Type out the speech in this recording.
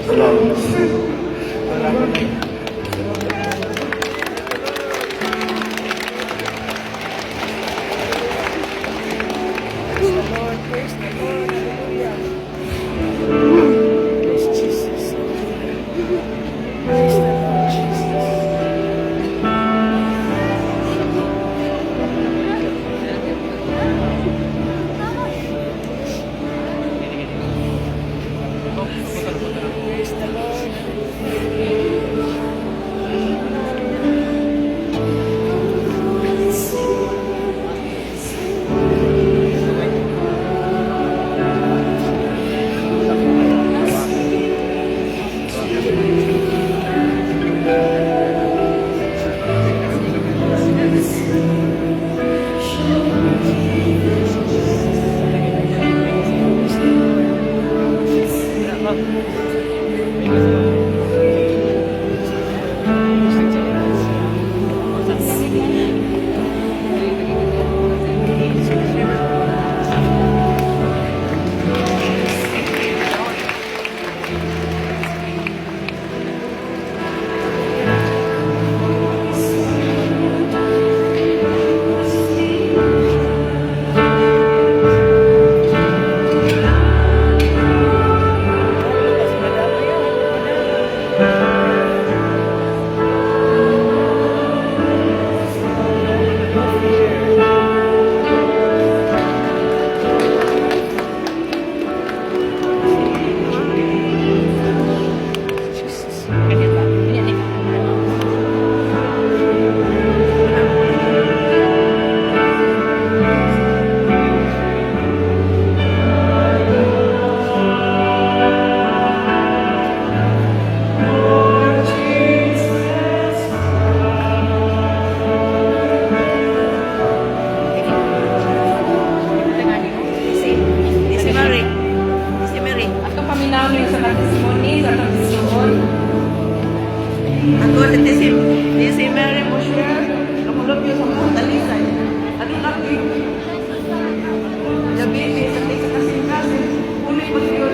Salamat, sir. Salamat. Praise the Lord, praise the Lord, hallelujah. Praise Jesus. Praise the Lord Jesus. Praise the Lord. Praise the Lord. No fear. Jesus. Si Mary. Si Mary. Atong paminawon yung sa testimony sa atong igsuon. Ako, si Mary mo share. Nakulog yun sa mga talisay. Ano lang yun? Diabetes, at sa kasing-kasing. Ulit mo yun.